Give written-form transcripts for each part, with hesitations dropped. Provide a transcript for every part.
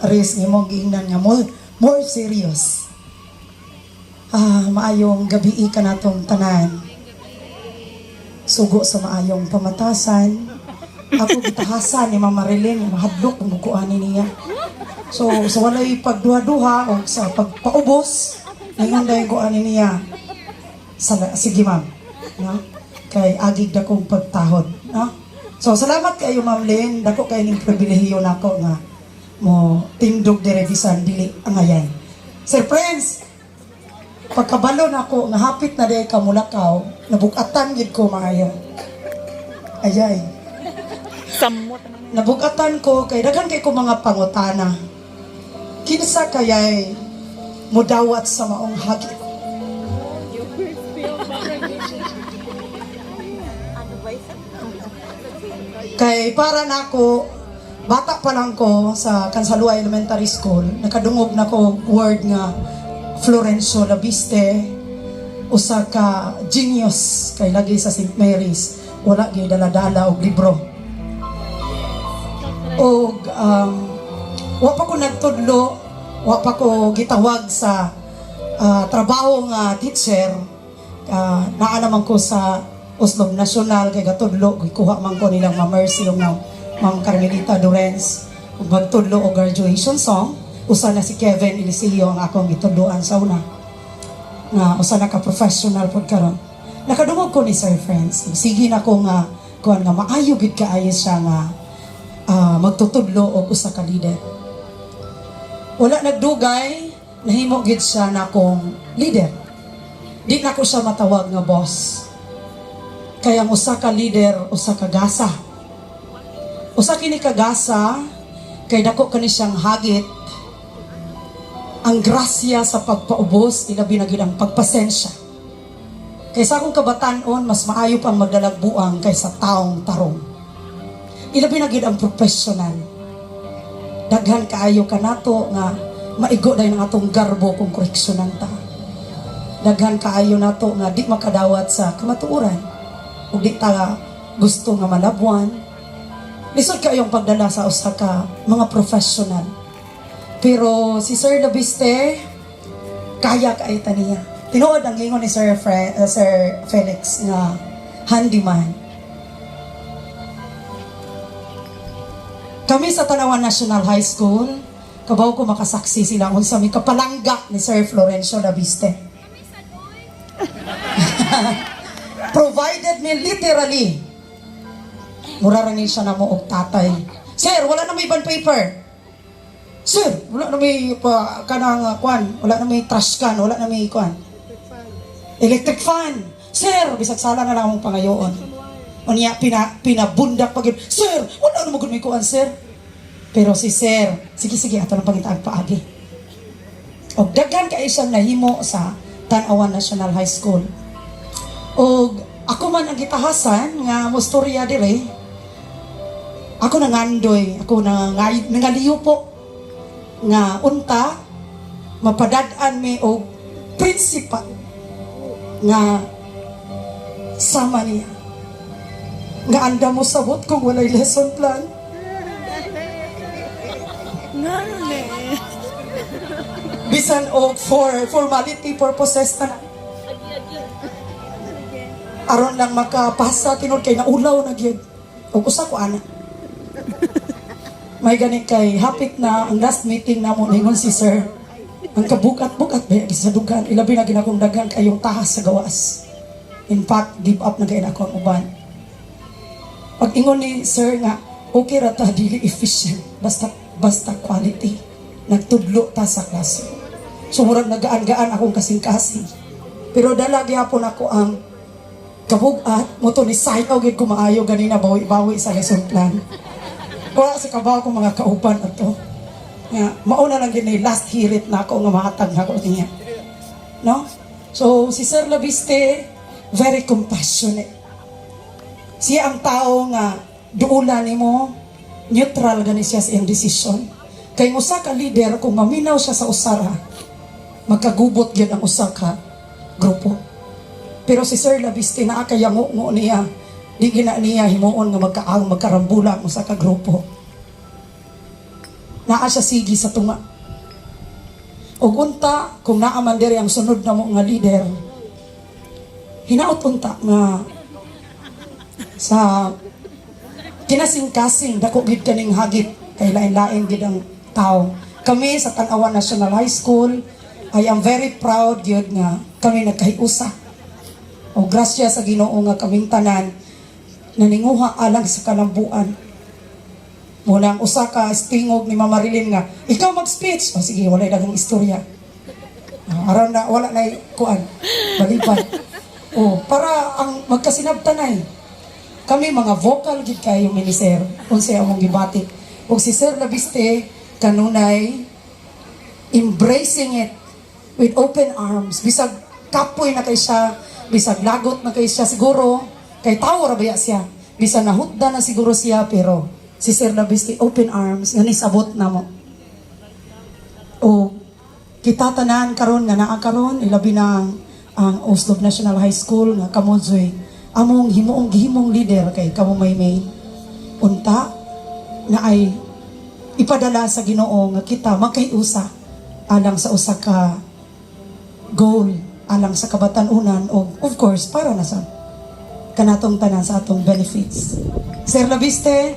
Riz imong giingnan nga more serious. Maayong gabi ka natong tanan. Sugo sa maayong pamatasan. Ako gitahasan ni Ma'am Marilyn, mahadlok ang bukuan niya. So sa walay pagduha-duha o sa pagpaubos, ningon dahil ko ani niya. Sige, ma'am. No? Kay agig dakong pagtahod. No? So salamat kayo, Ma'am Lynn, dako kay ning pribilehiyo nako nga mo tindog dire bisan dili angayan. Sir Prince, pagkabalo nako nga hapit na day ka mulakaw, nabugatan gid ko maayo. Ayay. Samot. Nabugatan ko kay daghan kay ko mga pangutana. Kinsa kayay mudawat sa maong hagit? Kay para nako, bata pa lang ko sa Kansalua Elementary School, nakadungog na ko word nga Florencio Labiste, usa ka genius kay lagi sa St. Mary's, wala gyud dala-dala og libro. Og wa pa ko nagtudlo, wa pa ko gitawag sa trabaho nga teacher, naa naman ko sa Oslob National kay gatudlo, gikuha man ko nilang Ma'am Mercy ug Ma'am Carmelita Durens ug magtudlo og graduation song. Usa na si Kevin Eliseo ang akong gitudloan sa una nga usa na ka professional pod karon. Nakadungog ko ni Sir Friends. Sige na ko nga kuan nga maayo gid kaayo siya nga magtutudlo og usa ka leader. Wala nagdugay, nahimo gid siya na akong leader. Di na ko siya matawag nga boss. Kaya ang usa ka leader, usa ka gasa. Usa kini ka gasa, kay dako kani siyang hagit. Ang grasya sa pagpaubos, ilabi na gid ang pagpasensya. Kay sa akong kabatanon, mas maayo pang magdalag buang kaysa taong tarong. Ilabi na gid ang professional. Daghan kaayo kanato nga maigo dahil ang atong garbo kung koreksyonan ta. Daghan kaayo nato nga di makadawat sa kamatuoran ug di ta gusto nga malabwan. Lisod kaayong pagdala sa usa ka mga professional. Pero si Sir Labiste, kaya kay ta niya. Tinuod ang ingon ni Sir Felix nga handyman. Kami sa Tanawan National High School, kabaw ko makasaksi sila unsa mi kapalangga ni Sir Florencio Labiste. Provided me literally. Mura ra ni siya namo og tatay. Sir, wala na may bond paper. Sir, wala na may pa, kanang kwan, wala na may trash can, wala na may kwan. Electric fan. Sir, bisag sala na lang akong pangayoon. Unya pinabundak pa gyud. Sir, wala na mo gud may kuan, sir. Pero si sir, sige sige, ato nang pangitaag paagi. Og daghan kay siyang nahimo sa Tan-awan National High School. Og ako man ang gitahasan nga mostorya dire. Ako nangandoy, ako nangaliyo po nga unta mapadad-an mi og principal nga sama niya. Nga anda mo sabot kung walay lesson plan. Ngano ni? Bisan og for formality purposes na aron lang makapasa, tinud kay naulaw na gyud og usa ko ana. May gani kay hapit na ang last meeting namo, ningon si sir, ang kabukat-bukat ba sa dugan, ilabi na ginakong daghan kayong tahas sa gawas. In fact, give up na kay ako ang uban. Pag ingon ni sir nga okay ra ta dili efficient, basta basta quality nagtudlo ta sa klase. So murag nagaan-gaan akong kasing-kasing, pero dala gyapon ako ang kabugat mo to ni sayaw gid ko maayo ganina, bawi-bawi sa lesson plan. Wala sa kabaw ko mga kauban ato nga mauna lang gid ni last hirit na ako nga mahatag nako niya, no? So si Sir Labiste, very compassionate siya. Ang tao nga duula nimo, neutral gani siya sa iyang decision. Kay ang usa ka leader, kung maminaw siya sa usara, magkagubot gyud ang usa ka grupo. Pero si Sir Labiste, naa kay ngo niya, di gina niya himuon nga magkaang magkarambula ang usa ka grupo. Naa siya sige sa tunga. Ug unta kung naa man diri ang sunod na mo nga leader, hinaot unta nga sa kinasing-kasing dako gid kaning hagit kay lain-lain gid ang tao. Kami sa Tan-awan National High School, I am very proud gyud nga kami nagkahiusa. O grasya sa Ginoo nga kaming tanan naninguha alang sa kalambuan. Muna ang usa ka stingog ni Mama Marilyn nga, "Ikaw mag-speech." O sige, walay daghang istorya. Ah, aron na wala na kuan. Balibad. O para ang magkasinabtanay. Kami mga vocal gid kayo mi ni sir unsay among gibati. Ug si Sir Labiste kanunay embracing it with open arms. Bisag kapoy na kay siya, bisag lagot na kay siya siguro, kay tawo ra baya siya. Bisag nahutda na siguro siya, pero si Sir Labiste open arms nga nisabot na mo. O kita tanan karon nga naa karon, ilabi na ang Oslob National High School nga kamo juy among himuong gihimong leader kay kamo may main unta na ay ipadala sa Ginoo nga kita magkahiusa alang sa usa ka goal, alang sa kabatan-unan o of course para na sa kanatong tanan sa atong benefits. Sir Labiste,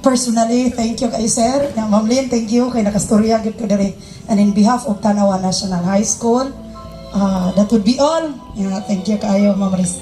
personally, thank you kay sir. Ya, Ma'am Lynn, thank you kay nakastorya gyud ko diri. And in behalf of Tanawan National High School, that would be all. Yeah, thank you kayo, Ma'am Riz.